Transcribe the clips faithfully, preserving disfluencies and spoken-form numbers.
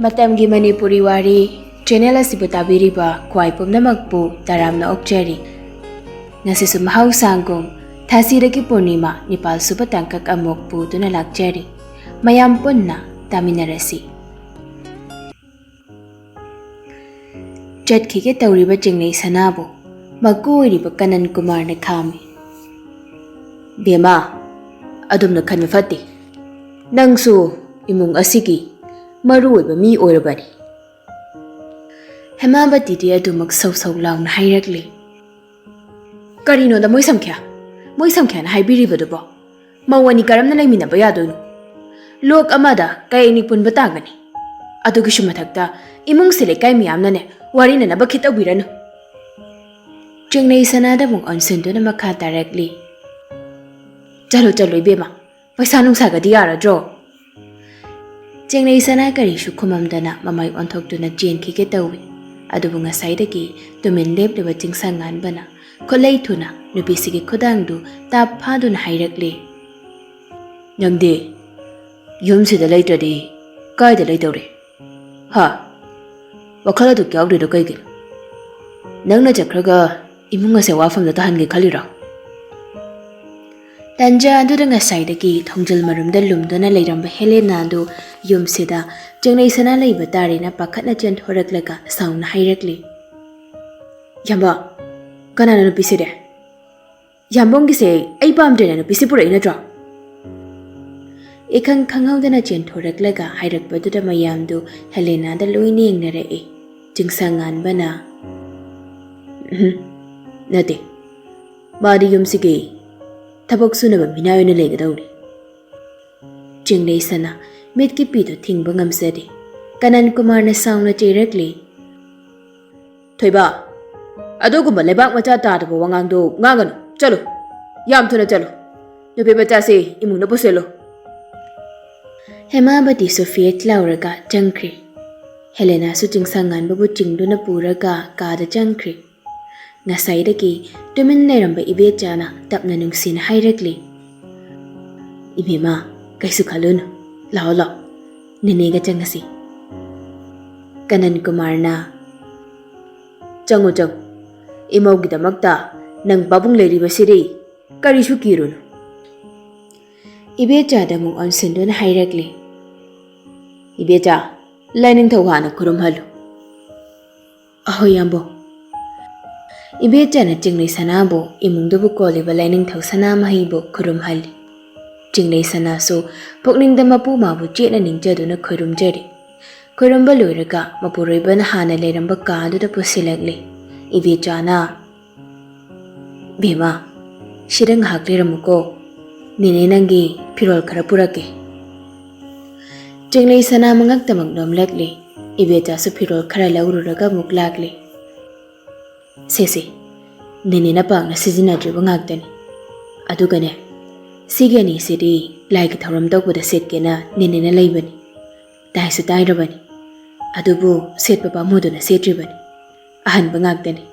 ꯃꯇꯝꯒꯤ ꯃꯅꯤꯄꯨꯔꯤ ꯋꯥꯔꯤ ꯆꯦꯅꯦꯜ ꯑꯁꯤꯕꯨ ꯇꯥꯕꯤꯔꯤꯕ ꯈ꯭ꯋꯥꯏ ꯄꯨꯝꯅꯃꯛꯄꯨ ꯇꯔꯥꯝꯅ ꯑꯣꯛꯆꯔꯤ꯫ ꯉꯁꯤꯁꯨ ꯃꯍꯧꯁꯥꯒꯨꯝ ꯊꯥꯁꯤꯗꯒꯤ ꯄꯨꯔꯅꯤꯃꯥ ꯅꯤꯄꯥꯜ ꯁꯨꯕ ꯇꯥꯡꯀꯛ ꯑꯃꯨꯛ ꯄꯨꯗꯨꯅ ꯂꯥꯛꯆꯔꯤ꯫ ꯃꯌꯥꯝ ꯄꯨꯟꯅ ꯇꯥꯃꯤꯟꯅꯔꯁꯤ꯫ ꯆꯠꯈꯤꯒꯦ ꯇꯧꯔꯤꯕ ꯆꯤꯡꯂꯩ ꯁꯅꯥꯕꯨ ꯃꯀꯨ ꯑꯣꯏꯔꯤꯕ ꯀꯅꯟ ꯀꯨꯃꯥꯔꯅ ꯈꯥꯝꯃꯤ꯫ "ꯕꯦꯝꯃ, ꯑꯗꯨꯝꯅ ꯈꯟꯕ ꯐꯠꯇꯦ꯫ ꯅꯪꯁꯨ ꯏꯃꯨꯡ ꯑꯁꯤꯒꯤ ꯃꯔꯨ ꯑꯣꯏꯕ ꯃꯤ ꯑꯣꯏꯔꯕꯅꯤ꯫" ꯍꯦꯃꯥꯕꯇꯤꯗꯤ ꯑꯗꯨꯃꯛ ꯁꯧ ꯁꯧ ꯂꯥꯎꯅ ꯍꯥꯏꯔꯛꯂꯤ꯫ "ꯀꯔꯤꯅꯣꯗ ꯃꯣꯏ ꯁꯝꯈ꯭ꯌꯥ? ꯃꯣꯏ ꯁꯝꯈ꯭ꯌꯥꯅ ꯍꯥꯏꯕꯤꯔꯤꯕꯗꯨꯕꯣ? ꯃꯧ ꯑꯅꯤ ꯀꯔꯝꯅ ꯂꯩꯃꯤꯟꯅꯕ ꯌꯥꯗꯣꯏꯅꯣ? ꯂꯣꯛ ꯑꯃꯗ ꯀꯩ ꯑꯅꯤ ꯄꯨꯟꯕ ꯇꯥꯒꯅꯤ? ꯑꯗꯨꯒꯤꯁꯨ ꯃꯊꯛꯇ ꯏꯃꯨꯡꯁꯦ ꯂꯩꯀꯥꯏ ꯃꯤꯌꯥꯝꯅꯅꯦ ꯋꯥꯔꯤꯅꯅꯕ ꯈꯤꯠ ꯇꯧꯕꯤꯔꯅꯨ꯫" ꯆꯤꯡꯂꯩ ꯁꯅꯥꯗ ꯑꯃꯨꯛ ꯑꯣꯟꯁꯤꯟꯗꯨꯅ ꯃꯈꯥ ꯇꯥꯔꯛꯂꯤ꯫ "ꯆꯠꯂꯣ, ꯆꯠꯂꯣ ꯏꯕꯦꯝꯃ, ꯄꯩꯁꯥ ꯅꯨꯡꯁꯥꯒꯗꯤ ꯌꯥꯔꯗ꯭ꯔꯣ?" ꯆꯤꯡꯂꯩ ꯁꯅꯥ ꯀꯔꯤꯁꯨ ꯈꯨꯝꯃꯝꯗꯅ ꯃꯃꯥꯏ ꯑꯣꯟꯊꯣꯛꯇꯨꯅ ꯆꯦꯟꯈꯤꯒꯦ ꯇꯧꯏ꯫ ꯑꯗꯨꯕꯨ ꯉꯁꯥꯏꯗꯒꯤ ꯇꯨꯃꯤꯟ ꯂꯦꯞꯂꯤꯕ ꯆꯤꯡꯁꯪ ꯉꯥꯟꯕꯅ ꯈꯨꯠꯂꯩ ꯊꯨꯅ ꯅꯨꯄꯤꯁꯤꯒꯤ ꯈꯨꯗꯥꯡꯗꯨ ꯇꯥꯞ ꯐꯥꯗꯨꯅ ꯍꯥꯏꯔꯛꯂꯤ꯫ "ꯅꯪꯗꯤ ꯌꯨꯝꯁꯤꯗ ꯂꯩꯇ꯭ꯔꯗꯤ ꯀꯥꯏꯗ ꯂꯩꯗꯧꯔꯤ? ꯍꯥ? ꯋꯥꯈꯜ ꯑꯗꯨ ꯌꯥꯎꯗ꯭ꯔꯤꯗꯣ ꯀꯩꯒꯤꯅꯣ? ꯅꯪꯅ ꯆꯠꯈ꯭ꯔꯒ ꯏꯃꯨꯡ ꯑꯁꯦ ꯋꯥꯐꯝꯗ ꯇꯥꯍꯟꯒꯦ ꯈꯜꯂꯤꯔꯣ?" ꯇꯟꯖꯥ ꯑꯗꯨꯗ ꯉꯁꯥꯏꯗꯒꯤ ꯊꯣꯡꯖꯤꯜ ꯃꯔꯨꯝꯗ ꯂꯨꯝꯗꯨꯅ ꯂꯩꯔꯝꯕ ꯍꯦꯂꯦꯅꯥꯗꯨ ꯌꯨꯝꯁꯤꯗ ꯆꯤꯡꯂꯩ ꯁꯅꯥ ꯂꯩꯕ ꯇꯥꯔꯦꯅ ꯄꯥꯈꯠꯅ ꯆꯦꯟꯊꯣꯔꯛꯂꯒ ꯁꯥꯎꯅ ꯍꯥꯏꯔꯛꯂꯤ꯫ "ꯌꯥꯝꯕ, ꯀꯅꯥꯅꯣ ꯅꯨꯄꯤꯁꯤꯗꯤ? ꯌꯥꯝꯕꯝꯒꯤꯁꯦ ꯑꯩ ꯄꯥꯝꯗ꯭ꯔꯦꯅ ꯅꯨꯄꯤꯁꯤ ꯄꯨꯔꯛꯏ ꯅꯠꯇ꯭ꯔꯣ?" ꯏꯈꯪ ꯈꯪꯍꯧꯗꯅ ꯆꯦꯟꯊꯣꯔꯛꯂꯒ ꯍꯥꯏꯔꯛꯄꯗꯨꯗ ꯃꯌꯥꯝꯗꯨ ꯍꯦꯂꯦꯅꯥꯗ ꯂꯣꯏꯅ ꯌꯦꯡꯅꯔꯛꯏ꯫ ꯆꯤꯡꯁꯪ ꯉꯥꯟꯕꯅ, "ꯎꯝꯍꯨꯝ, ꯅꯠꯇꯦ꯫ ꯃꯥꯗꯤ ꯌꯨꯝꯁꯤꯒꯤ ꯊꯕꯛ ꯁꯨꯅꯕ ꯃꯤꯅꯥꯏ ꯑꯣꯏꯅ ꯂꯩꯒꯗꯧꯔꯤ꯫" ꯆꯤꯡꯂꯩ ꯁꯅꯥ ꯃꯤꯠꯀꯤ ꯄꯤꯗꯨ ꯊꯤꯡꯕ ꯉꯝꯖꯗꯦ꯫ ꯀꯅꯟ ꯀꯨꯃꯥꯔꯅ ꯁꯥꯎꯅ ꯆꯩꯔꯛꯂꯤ꯫ "ꯊꯣꯏꯕ, ꯑꯗꯨꯒꯨꯝꯕ ꯂꯩꯕꯥꯛ ꯃꯆꯥ ꯇꯥꯗꯕ ꯋꯥꯉꯥꯡꯗꯣ ꯉꯥꯡꯒꯅꯨ꯫ ꯆꯠꯂꯨ, ꯌꯥꯝ ꯊꯨꯅ ꯆꯠꯂꯨ꯫ ꯅꯨꯄꯤ ꯃꯆꯥꯁꯤ ꯏꯃꯨꯡꯗ ꯄꯨꯁꯤꯜꯂꯨ꯫" ꯍꯦꯃꯥꯕꯇꯤꯁꯨ ꯐꯦꯠ ꯂꯥꯎꯔꯒ ꯆꯪꯈ꯭ꯔꯦ꯫ ꯍꯦꯂꯦꯅꯥꯁꯨ ꯆꯤꯡꯁꯪ ꯉꯥꯟꯕꯕꯨ ꯆꯤꯡꯗꯨꯅ ꯄꯨꯔꯒ ꯀꯥꯗ ꯆꯪꯈ꯭ꯔꯦ꯫ ꯉꯁꯥꯏꯗꯒꯤ ꯇꯨꯃꯤꯟ ꯂꯩꯔꯝꯕ ꯏꯕꯦꯆꯥꯅ ꯇꯞꯅ ꯅꯨꯡꯁꯤꯅ ꯍꯥꯏꯔꯛꯂꯤ, "ꯏꯕꯦꯝꯃ, ꯀꯩꯁꯨ ꯈꯜꯂꯨꯅꯨ꯫ ꯂꯥꯛꯑꯣ, ꯂꯥꯛꯑꯣ꯫ ꯅꯦꯅꯦꯒ ꯆꯪꯉꯁꯤ꯫" ꯀꯅꯟ ꯀꯨꯃꯥꯔꯅ, "ꯆꯪꯉꯨ, ꯆꯪꯉꯨ꯫ ꯏꯃꯧꯒꯤꯗꯃꯛꯇ ꯅꯪ ꯄꯥꯕꯨꯡ ꯂꯩꯔꯤꯕꯁꯤꯗꯤ ꯀꯔꯤꯁꯨ ꯀꯤꯔꯨꯅꯨ꯫" ꯏꯕꯦꯆꯥꯗ ꯑꯃꯨꯛ ꯑꯣꯟꯁꯤꯟꯗꯨꯅ ꯍꯥꯏꯔꯛꯂꯤ, "ꯏꯕꯦꯆꯥ, ꯂꯥꯏꯅꯤꯡꯊꯧ ꯍꯥꯟꯅ ꯈꯨꯔꯨꯝꯍꯜꯂꯨ꯫" "ꯑꯍꯣꯏ, ꯌꯥꯝꯕꯣ꯫" ꯏꯕꯦꯆꯥꯅ ꯆꯤꯡꯂꯩ ꯁꯅꯥꯕꯨ ꯏꯃꯨꯡꯗꯕꯨ ꯀꯣꯜꯂꯤꯕ ꯂꯥꯏꯅꯤꯡꯊꯧ ꯁꯅꯥꯃꯍꯤꯕꯨ ꯈꯨꯔꯨꯝꯍꯜꯂꯤ꯫ ꯆꯤꯡꯂꯩ ꯁꯅꯥꯁꯨ ꯄꯨꯛꯅꯤꯡꯗ ꯃꯄꯨ ꯃꯥꯕꯨ ꯆꯦꯠꯅ ꯅꯤꯡꯖꯗꯨꯅ ꯈꯨꯔꯨꯝꯖꯔꯤ꯫ ꯈꯨꯔꯨꯝꯕ ꯂꯣꯏꯔꯒ ꯃꯄꯨꯔꯣꯏꯕꯅ ꯍꯥꯟꯅ ꯂꯩꯔꯝꯕ ꯀꯥ ꯑꯗꯨꯗ ꯄꯨꯁꯤꯜꯂꯛꯂꯤ꯫ ꯏꯕꯦꯆꯥꯅ, "ꯕꯦꯝꯃ, ꯁꯤꯗ ꯉꯥꯏꯍꯥꯛ ꯂꯩꯔꯝꯃꯨꯀꯣ꯫ ꯅꯦꯅꯦ ꯅꯪꯒꯤ ꯐꯤꯔꯣꯜ ꯈꯔ ꯄꯨꯔꯛꯀꯦ꯫" ꯆꯤꯡꯂꯩ ꯁꯅꯥ ꯃꯉꯛꯇꯃꯛ ꯅꯣꯝꯂꯛꯂꯤ꯫ ꯏꯕꯦꯆꯥꯁꯨ ꯐꯤꯔꯣꯜ ꯈꯔ ꯂꯧꯔꯨꯔꯒ ꯑꯃꯨꯛ ꯂꯥꯛꯂꯤ꯫ "ꯁꯦ, ꯁꯦ, ꯅꯦꯅꯦꯅ ꯄꯥꯛꯅ ꯁꯤꯖꯤꯟꯅꯗ꯭ꯔꯤꯕ ꯉꯥꯛꯇꯅꯤ꯫ ꯑꯗꯨꯒꯅꯦ, ꯁꯤꯒꯤ ꯑꯅꯤꯁꯤꯗꯤ ꯂꯥꯏꯒꯤ ꯊꯧꯔꯝ ꯇꯧꯕꯗ ꯁꯦꯠꯀꯦꯅ ꯅꯦꯅꯦꯅ ꯂꯩꯕꯅꯤ꯫ ꯇꯥꯏꯁꯨ ꯇꯥꯏꯔꯕꯅꯤ꯫ ꯑꯗꯨꯕꯨ ꯁꯦꯠꯄ ꯄꯥꯝꯃꯨꯗꯨꯅ ꯁꯦꯠꯇ꯭ꯔꯤꯕꯅꯤ꯫ ꯑꯍꯟꯕ ꯉꯥꯛꯇꯅꯤ꯫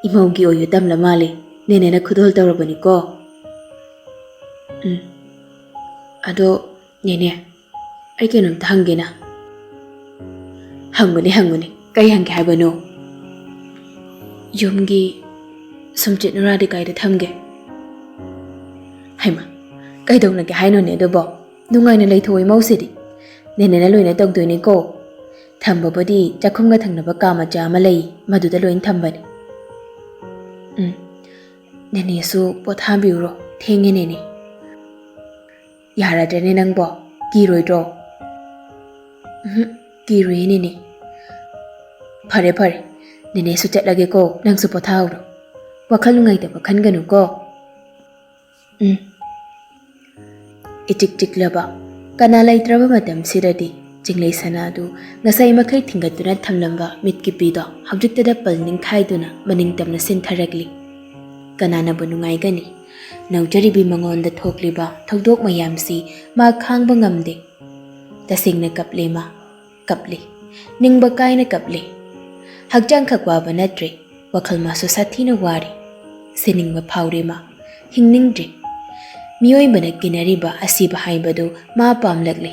ꯏꯃꯧꯒꯤ ꯑꯣꯏꯌꯨ ꯇꯝꯂ ꯃꯥꯜꯂꯦ꯫ ꯅꯦꯅꯦꯅ ꯈꯨꯗꯣꯜ ꯇꯧꯔꯕꯅꯤꯀꯣ꯫" "ꯎꯝ꯫ ꯑꯗꯣ ꯅꯦꯅꯦ, ꯑꯩ ꯀꯩꯅꯣꯝꯇ ꯍꯪꯒꯦꯅ꯫" "ꯍꯪꯉꯨꯅꯦ, ꯍꯪꯉꯨꯅꯦ꯫ ꯀꯩ ꯍꯪꯒꯦ ꯍꯥꯏꯕꯅꯣ?" "ꯌꯨꯝꯒꯤ ꯁꯨꯝꯆꯤꯠ ꯅꯨꯔꯥꯗꯤ ꯀꯥꯏꯗ ꯊꯝꯒꯦ?" "ꯍꯩꯃꯥ, ꯀꯩꯗꯧꯅꯒꯦ ꯍꯥꯏꯅꯣꯅꯦ ꯑꯗꯨꯕꯣ? ꯅꯨꯡꯉꯥꯏꯅ ꯂꯩꯊꯣꯛꯑꯣ ꯏꯃꯧꯁꯤꯗꯤ꯫ ꯅꯦꯅꯦꯅ ꯂꯣꯏꯅ ꯇꯧꯗꯣꯏꯅꯤꯀꯣ꯫ ꯊꯝꯕꯕꯨꯗꯤ ꯆꯥꯛꯈꯨꯝꯒ ꯊꯪꯅꯕ ꯀꯥ ꯃꯆꯥ ꯑꯃ ꯂꯩ, ꯃꯗꯨꯗ ꯂꯣꯏꯅ ꯊꯝꯕꯅꯤ꯫" "ꯎꯝ, ꯅꯦꯅꯦꯁꯨ ꯄꯣꯊꯥꯕꯤꯔꯨꯔꯣ, ꯊꯦꯡꯉꯦ ꯅꯦꯅꯦ꯫" "ꯌꯥꯔꯗ꯭ꯔꯦꯅꯦ ꯅꯪꯕꯣ, ꯀꯤꯔꯣꯏꯗ꯭ꯔꯣ?" "ꯎꯝꯍꯨꯝ, ꯀꯤꯔꯣꯏꯌꯦ ꯅꯦꯅꯦ꯫" "ꯐꯔꯦ, ꯐꯔꯦ, ꯅꯦꯅꯦꯁꯨ ꯆꯠꯂꯒꯦꯀꯣ, ꯅꯪꯁꯨ ꯄꯣꯊꯥꯍꯧꯔꯣ꯫ ꯋꯥꯈꯜ ꯅꯨꯡꯉꯥꯏꯇꯕ ꯈꯟꯒꯅꯨꯀꯣ꯫" "ꯎꯝ꯫" ꯏꯆꯤꯛ ꯆꯤꯛꯂꯕ, ꯀꯅꯥ ꯂꯩꯇ꯭ꯔꯕ ꯃꯇꯝꯁꯤꯗꯗꯤ ꯆꯤꯡꯂꯩ ꯁꯅꯥꯗꯨ ꯉꯁꯥꯏ ꯃꯈꯩ ꯊꯤꯡꯒꯠꯇꯨꯅ ꯊꯝꯂꯝꯕ ꯃꯤꯠꯀꯤꯄꯤꯗꯣ ꯍꯧꯖꯤꯛꯇꯗ ꯄꯜ ꯅꯤꯡꯈꯥꯏꯗꯨꯅ ꯃꯅꯤꯡ ꯇꯝꯅ ꯁꯤꯟꯊꯔꯛꯂꯤ꯫ ꯀꯅꯥꯅꯕꯨ ꯅꯨꯡꯉꯥꯏꯒꯅꯤ? ꯅꯧꯖꯔꯤꯕꯤ ꯃꯉꯣꯟꯗ ꯊꯣꯛꯂꯤꯕ ꯊꯧꯗꯣꯛ ꯃꯌꯥꯝꯁꯤ ꯃꯥ ꯈꯥꯡꯕ ꯉꯝꯗꯦ꯫ ꯇꯁꯦꯡꯅ ꯀꯞꯂꯦ ꯃꯥ, ꯀꯞꯂꯦ꯫ ꯅꯤꯡꯕ ꯀꯥꯏꯅ ꯀꯞꯂꯦ꯫ ꯍꯛꯆꯥꯡ ꯈꯛ ꯋꯥꯕ ꯅꯠꯇ꯭ꯔꯦ, ꯋꯥꯈꯜ ꯃꯥꯁꯨ ꯁꯥꯊꯤꯅ ꯋꯥꯔꯦ꯫ ꯁꯤꯅꯤꯡꯕ ꯐꯥꯎꯔꯦ ꯃꯥ, ꯍꯤꯡꯅꯤꯡꯗ꯭ꯔꯦ꯫ ꯃꯤꯑꯣꯏꯕꯅ ꯀꯤꯅꯔꯤꯕ ꯑꯁꯤꯕ ꯍꯥꯏꯕꯗꯨ ꯃꯥ ꯄꯥꯝꯂꯛꯂꯦ꯫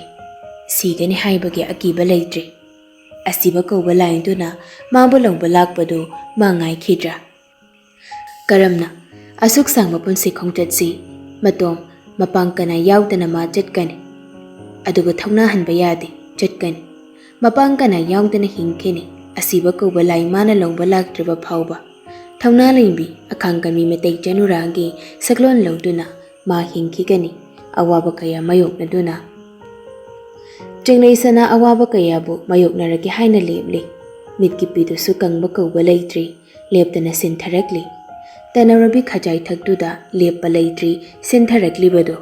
ꯁꯤꯒꯅꯤ ꯍꯥꯏꯕꯒꯤ ꯑꯀꯤꯕ ꯂꯩꯇ꯭ꯔꯦ꯫ ꯑꯁꯤꯕ ꯀꯧꯕ ꯂꯥꯏꯗꯨꯅ ꯃꯥꯕꯨ ꯂꯧꯕ ꯂꯥꯛꯄꯗꯨ ꯃꯥ ꯉꯥꯏꯈꯤꯗ꯭ꯔꯥ? ꯀꯔꯝꯅ ꯑꯁꯨꯛ ꯁꯥꯡꯕ ꯄꯨꯟꯁꯤ ꯈꯣꯡꯆꯠꯁꯤ ꯃꯇꯣꯝ ꯃꯄꯥꯡ ꯀꯅꯥ ꯌꯥꯎꯗꯅ ꯃꯥ ꯆꯠꯀꯅꯤ? ꯑꯗꯨꯕꯨ ꯊꯧꯅꯥ ꯍꯟꯕ ꯌꯥꯗꯦ, ꯆꯠꯀꯅꯤ꯫ ꯃꯄꯥꯡ ꯀꯅꯥ ꯌꯥꯎꯗꯅ ꯍꯤꯡꯈꯤꯅꯤ꯫ ꯑꯁꯤꯕ ꯀꯧꯕ ꯂꯥꯏ ꯃꯥꯅ ꯂꯧꯕ ꯂꯥꯛꯇ꯭ꯔꯤꯕ ꯐꯥꯎꯕ ꯊꯧꯅꯥ ꯂꯩꯕꯤ ꯑꯈꯥꯡ ꯀꯟꯕꯤ ꯃꯩꯇꯩ ꯆꯅꯨꯔꯥꯒꯤ ꯁꯛꯂꯣꯟ ꯂꯧꯗꯨꯅ ꯃꯥ ꯍꯤꯡꯈꯤꯒꯅꯤ, ꯑꯋꯥꯕ ꯀꯌꯥ ꯃꯥꯌꯣꯛꯅꯗꯨꯅ꯫ ꯆꯤꯡꯂꯩ ꯁꯅꯥ ꯑꯋꯥꯕ ꯀꯌꯥꯕꯨ ꯃꯥꯌꯣꯛꯅꯔꯒꯦ ꯍꯥꯏꯅ ꯂꯦꯞꯂꯤ꯫ ꯃꯤꯠꯀꯤ ꯄꯤꯗꯨꯁꯨ ꯀꯪꯕ ꯀꯧꯕ ꯂꯩꯇ꯭ꯔꯤ, ꯂꯦꯞꯇꯅ ꯁꯤꯟꯊꯔꯛꯂꯤ꯫ ꯇꯅꯧꯔꯕꯤ ꯈꯖꯥꯏ ꯊꯛꯇꯨꯗ ꯂꯦꯞꯄ ꯂꯩꯇ꯭ꯔꯤ, ꯁꯤꯟꯊꯔꯛꯂꯤꯕꯗꯨ꯫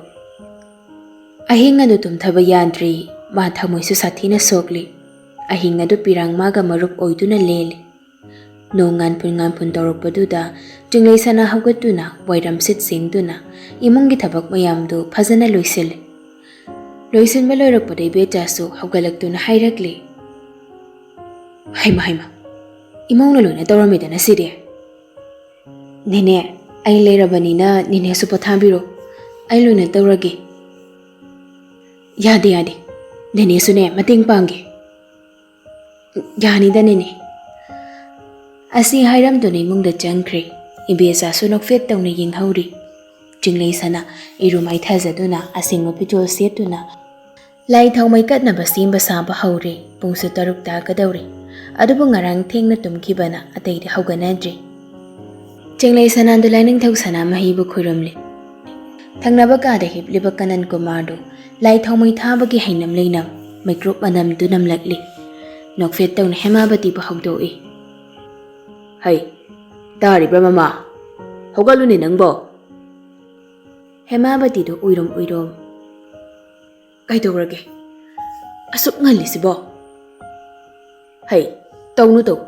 ꯑꯍꯤꯡ ꯑꯗꯨ ꯇꯨꯝꯊꯕ ꯌꯥꯗ꯭ꯔꯤ, ꯃꯥ ꯊꯃꯣꯏꯁꯨ ꯁꯥꯊꯤꯅ ꯁꯣꯛꯂꯤ꯫ ꯑꯍꯤꯡ ꯑꯗꯨ ꯄꯤꯔꯥꯡ ꯃꯥꯒ ꯃꯔꯨꯞ ꯑꯣꯏꯗꯨꯅ ꯂꯦꯜꯂꯤ꯫ ꯅꯣꯡ ꯉꯥꯟꯐꯨꯟ ꯉꯥꯟꯐꯨꯟ ꯇꯧꯔꯛꯄꯗꯨꯗ ꯆꯤꯡꯂꯩ ꯁꯅꯥ ꯍꯧꯒꯠꯇꯨꯅ ꯋꯥꯏꯔꯝ ꯁꯤꯠ ꯁꯦꯡꯗꯨꯅ ꯏꯃꯨꯡꯒꯤ ꯊꯕꯛ ꯃꯌꯥꯝꯗꯨ ꯐꯖꯅ ꯂꯣꯏꯁꯤꯜꯂꯤ꯫ ꯂꯣꯏꯁꯤꯟꯕ ꯂꯣꯏꯔꯛꯄꯗ ꯏꯕꯦꯆꯥꯁꯨ ꯍꯧꯒꯠꯂꯛꯇꯨꯅ ꯍꯥꯏꯔꯛꯂꯤ, "ꯍꯩꯃ ꯍꯩꯃ, ꯏꯃꯧꯅ ꯂꯣꯏꯅ ꯇꯧꯔꯝꯃꯤꯗꯅ ꯁꯤꯗꯤ꯫ ꯅꯦꯅꯦ, ꯑꯩ ꯂꯩꯔꯕꯅꯤꯅ ꯅꯦꯅꯦꯁꯨ ꯄꯣꯊꯥꯕꯤꯔꯣ, ꯑꯩ ꯂꯣꯏꯅ ꯇꯧꯔꯒꯦ꯫" "ꯌꯥꯗꯦ ꯌꯥꯗꯦ, ꯅꯦꯅꯦꯁꯨꯅꯦ ꯃꯇꯦꯡ ꯄꯥꯡꯒꯦ꯫" "ꯌꯥꯅꯤꯗ ꯅꯦꯅꯦ꯫" ꯑꯁꯤ ꯍꯥꯏꯔꯝꯗꯨꯅ ꯏꯃꯨꯡꯗ ꯆꯪꯈ꯭ꯔꯦ꯫ ꯏꯕꯦꯆꯥꯁꯨ ꯅꯣꯛꯐꯦꯠ ꯇꯧꯅ ꯌꯦꯡꯍꯧꯔꯤ꯫ ꯆꯤꯡꯂꯩ ꯁꯅꯥ ꯏꯔꯨ ꯃꯥꯏꯊꯖꯗꯨꯅ ꯑꯁꯦꯡꯕ ꯐꯤꯖꯣꯜ ꯁꯦꯠꯇꯨꯅ ꯂꯥꯏ ꯊꯥꯎꯃꯩ ꯀꯠꯅꯕ ꯁꯦꯝꯕ ꯁꯥꯕ ꯍꯧꯔꯦ꯫ ꯄꯨꯡꯁꯨ ꯇꯔꯨꯛ ꯇꯥꯒꯗꯧꯔꯦ꯫ ꯑꯗꯨꯕꯨ ꯉꯔꯥꯡ ꯊꯦꯡꯅ ꯇꯨꯝꯈꯤꯕꯅ ꯑꯇꯩꯗꯤ ꯍꯧꯒꯠꯅꯗ꯭ꯔꯤ꯫ ꯆꯤꯡꯂꯩ ꯁꯅꯥꯗꯨ ꯂꯥꯏꯅꯤꯡꯊꯧ ꯁꯅꯥꯃꯍꯤꯕꯨ ꯈꯨꯔꯨꯝꯂꯤ꯫ ꯊꯪꯅꯕ ꯀꯥꯗ ꯍꯤꯞꯂꯤꯕ ꯀꯅꯟ ꯀꯨꯃꯥꯔꯗꯨ ꯂꯥꯏ ꯊꯥꯎꯃꯩ ꯊꯥꯕꯒꯤ ꯍꯩꯅꯝ ꯂꯩꯅꯝ ꯃꯩꯀ꯭ꯔꯨꯞ ꯃꯅꯝꯗꯨ ꯅꯝꯂꯛꯂꯤ꯫ ꯅꯣꯛꯐꯦꯠ ꯇꯧꯅ ꯍꯦꯃꯥꯕꯇꯤꯕꯨ ꯍꯧꯗꯣꯛꯏ꯫ "ꯍꯩ, ꯇꯥꯔꯤꯕ꯭ꯔꯥ ꯃꯃꯥ? ꯍꯧꯒꯠꯂꯨꯅꯦ ꯅꯪꯕꯣ꯫" ꯍꯦꯃꯥꯕꯇꯤꯗꯨ ꯎꯏꯔꯨꯝ ꯎꯏꯔꯨꯝ꯫ "ꯀꯩꯗꯧꯔꯒꯦ? ꯑꯁꯨꯛ ꯉꯜꯂꯤꯁꯤꯕꯣ?" "ꯍꯩ, ꯇꯧꯅꯨ ꯇꯧ꯫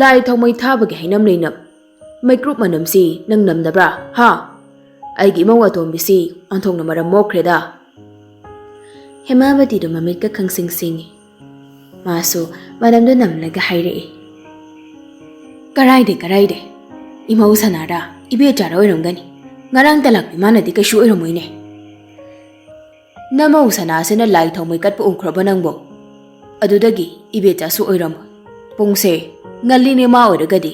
ꯂꯥꯏ ꯊꯥꯎꯃꯩ ꯊꯥꯕꯒꯤ ꯍꯩꯅꯝ ꯂꯩꯅꯝ ꯃꯩꯀ꯭ꯔꯨꯞ ꯃꯅꯝꯁꯤ ꯅꯪ ꯅꯝꯗꯕ꯭ꯔꯥ, ꯍꯥ? ꯑꯩꯒꯤ ꯏꯃꯧ ꯑꯇꯣꯝꯕꯤꯁꯤ ꯑꯣꯟꯊꯣꯛꯅ ꯃꯔꯝ ꯃꯣꯛꯈ꯭ꯔꯦꯗ꯫" ꯍꯦꯃꯥꯕꯇꯤꯗꯨ ꯃꯃꯤꯠꯀ ꯈꯪꯁꯤꯡ ꯁꯤꯡꯉꯤ꯫ ꯃꯥꯁꯨ ꯃꯅꯝꯗꯨ ꯅꯝꯂꯒ ꯍꯥꯏꯔꯛꯏ, "ꯀꯔꯥꯏꯗꯦ, ꯀꯔꯥꯏꯗꯦ? ꯏꯃꯧ ꯁꯅꯥꯔꯥ, ꯏꯕꯦꯆꯥꯔꯥ ꯑꯣꯏꯔꯝꯒꯅꯤ꯫ ꯉꯔꯥꯡ ꯇꯂꯥꯛꯄꯤ ꯃꯥꯅꯗꯤ ꯀꯩꯁꯨ ꯑꯣꯏꯔꯝꯃꯣꯏꯅꯦ꯫" "ꯅꯃꯧ ꯁꯅꯥꯁꯤꯅ ꯂꯥꯏ ꯊꯥꯎꯃꯩ ꯀꯠꯄ ꯎꯈ꯭ꯔꯕ ꯅꯪꯕꯣ? ꯑꯗꯨꯗꯒꯤ ꯏꯕꯦꯆꯥꯁꯨ ꯑꯣꯏꯔꯝꯃꯣꯏ꯫ ꯄꯨꯡꯁꯦ ꯉꯜꯂꯤꯅꯦ ꯃꯥ ꯑꯣꯏꯔꯒꯗꯤ꯫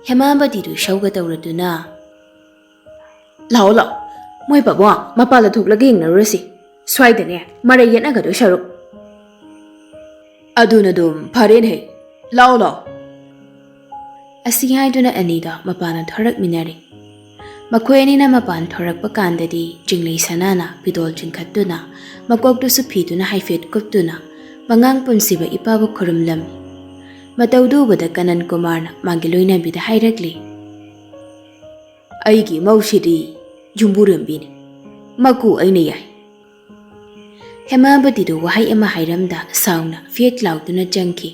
ꯍꯦꯃꯥꯕꯇꯤꯗꯨ ꯏꯁꯧꯒ ꯇꯧꯔꯗꯨꯅ, "ꯂꯥꯛꯑꯣ, ꯂꯥꯛꯑꯣ, ꯃꯣꯏ ꯄꯥꯕꯨꯡ ꯃꯄꯥꯟꯗ ꯊꯣꯛꯂꯒ ꯌꯦꯡꯅꯔꯨꯔꯁꯤ꯫ ꯁ꯭ꯋꯥꯏꯗꯅꯦ ꯃꯔꯩ ꯌꯦꯠꯅꯒꯗꯣꯏ ꯁꯔꯨꯛ꯫" "ꯑꯗꯨꯅ ꯑꯗꯨꯝ ꯐꯔꯦꯅꯦ ꯍꯦ꯫ ꯂꯥꯛꯑꯣ, ꯂꯥꯛꯑꯣ꯫" ꯑꯁꯤ ꯍꯥꯏꯗꯨꯅ ꯑꯅꯤꯗꯣ ꯃꯄꯥꯟꯗ ꯊꯣꯔꯛꯃꯤꯟꯅꯔꯦ꯫ ꯃꯈꯣꯏ ꯑꯅꯤꯅ ꯃꯄꯥꯟ ꯊꯣꯔꯛꯄ ꯀꯥꯟꯗꯗꯤ ꯆꯤꯡꯂꯩ ꯁꯅꯥꯅ ꯐꯤꯗꯣꯜ ꯆꯤꯡꯈꯠꯇꯨꯅ, ꯃꯀꯣꯛꯇꯨꯁꯨ ꯐꯤꯗꯨꯅ ꯍꯥꯏꯐꯦꯠ ꯀꯨꯞꯇꯨꯅ, ꯃꯉꯥꯡ ꯄꯨꯟꯁꯤꯕ ꯏꯄꯥꯕꯨ ꯈꯨꯔꯨꯝꯂꯝꯃꯤ꯫ ꯃꯇꯧꯗꯨ ꯎꯕꯗ ꯀꯅꯟ ꯀꯨꯃꯥꯔꯅ ꯃꯥꯒꯤ ꯂꯣꯏꯅꯕꯤꯗ ꯍꯥꯏꯔꯛꯂꯤ, "ꯑꯩꯒꯤ ꯃꯧꯁꯤꯗꯤ ꯌꯨꯝꯕꯨꯔꯦꯝꯕꯤꯅꯤ꯫ ꯃꯀꯨ ꯑꯩꯅ ꯌꯥꯏ꯫" ꯍꯦꯃꯥꯕꯇꯤꯗꯨ ꯋꯥꯍꯩ ꯑꯃ ꯍꯥꯏꯔꯝꯗ ꯁꯥꯎꯅ ꯐꯦꯠ ꯂꯥꯎꯗꯨꯅ ꯆꯪꯈꯤ꯫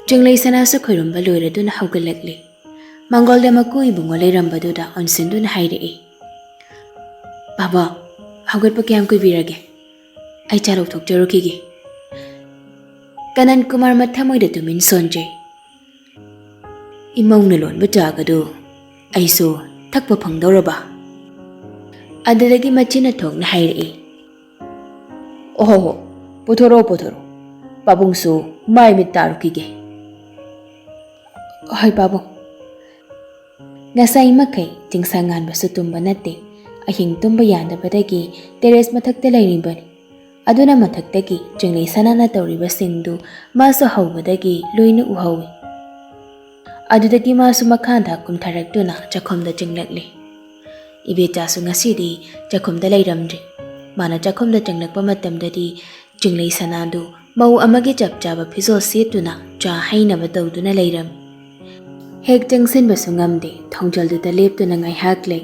ꯆꯤꯡꯂꯩ ꯁꯅꯥꯁꯨ ꯈꯣꯏꯔꯨꯝꯕ ꯂꯣꯏꯔꯗꯨꯅ ꯍꯧꯒꯠꯂꯛꯂꯦ꯫ ꯃꯥꯡꯒꯣꯜꯗ ꯃꯀꯨ ꯏꯕꯨꯡꯉꯣ ꯂꯩꯔꯝꯕꯗꯨꯗ ꯑꯣꯟꯁꯤꯟꯗꯨꯅ ꯍꯥꯏꯔꯛꯏ, "ꯄꯥꯕꯨꯡ, ꯍꯧꯒꯠꯄ ꯀꯌꯥꯝ ꯀꯨꯏꯕꯤꯔꯒꯦ? ꯑꯩ ꯆꯥ ꯂꯧꯊꯣꯛꯆꯔꯨꯈꯤꯒꯦ꯫" ꯀꯅꯟ ꯀꯨꯃꯥꯔ ꯃꯊꯃꯣꯏꯗ ꯇꯨꯃꯤꯟ ꯁꯣꯟꯖꯩ꯫ ꯏꯃꯧꯅ ꯂꯣꯟꯕ ꯆꯥꯒꯗꯨ ꯑꯩꯁꯨ ꯊꯛꯄ ꯐꯪꯗꯧꯔꯕ? ꯑꯗꯨꯗꯒꯤ ꯃꯆꯤꯟꯅ ꯊꯣꯛꯅ ꯍꯥꯏꯔꯛꯏ, "ꯑꯣꯍꯣꯍꯣ, ꯄꯨꯊꯣꯔꯛꯑꯣ, ꯄꯨꯊꯣꯔꯛꯑꯣ꯫ ꯄꯥꯕꯨꯡꯁꯨ ꯃꯥꯏ ꯃꯤꯠ ꯇꯥꯔꯨꯈꯤꯒꯦ꯫" "ꯍꯣꯏ, ꯄꯥꯕꯨꯡ꯫" ꯉꯁꯥꯏ ꯃꯈꯩ ꯆꯤꯡꯁꯥ ꯉꯥꯟꯕꯁꯨ ꯇꯨꯝꯕ ꯅꯠꯇꯦ꯫ ꯑꯍꯤꯡ ꯇꯨꯝꯕ ꯌꯥꯗꯕꯗꯒꯤ ꯇꯦꯔꯦꯁ ꯃꯊꯛꯇ ꯂꯩꯔꯤꯕꯅꯤ꯫ ꯑꯗꯨꯅ ꯃꯊꯛꯇꯒꯤ ꯆꯤꯡꯂꯩ ꯁꯅꯥꯅ ꯇꯧꯔꯤꯕꯁꯤꯡꯗꯨ ꯃꯥꯁꯨ ꯍꯧꯕꯗꯒꯤ ꯂꯣꯏꯅ ꯎꯍꯧꯏ꯫ ꯑꯗꯨꯗꯒꯤ ꯃꯥꯁꯨ ꯃꯈꯥꯗ ꯀꯨꯝꯊꯔꯛꯇꯨꯅ ꯆꯥꯛꯈꯨꯝꯗ ꯆꯪꯂꯛꯂꯦ꯫ ꯏꯕꯦꯆꯥꯁꯨ ꯉꯁꯤꯗꯤ ꯆꯥꯛꯈꯨꯝꯗ ꯂꯩꯔꯝꯗ꯭ꯔꯦ꯫ ꯃꯥꯅ ꯆꯥꯛꯈꯨꯝꯗ ꯆꯪꯂꯛꯄ ꯃꯇꯝꯗꯗꯤ ꯆꯤꯡꯂꯩ ꯁꯅꯥꯗꯨ ꯃꯧ ꯑꯃꯒꯤ ꯆꯞ ꯆꯥꯕ ꯐꯤꯖꯣꯜ ꯁꯦꯠꯇꯨꯅ ꯆꯥ ꯍꯩꯅꯕ ꯇꯧꯗꯨꯅ ꯂꯩꯔꯝꯃꯤ꯫ ꯍꯦꯛ ꯆꯪꯁꯤꯟꯕꯁꯨ ꯉꯝꯗꯦ, ꯊꯣꯡꯖꯜꯗꯨꯗ ꯂꯦꯞꯇꯨꯅ ꯉꯥꯏꯍꯥꯛ ꯂꯩ꯫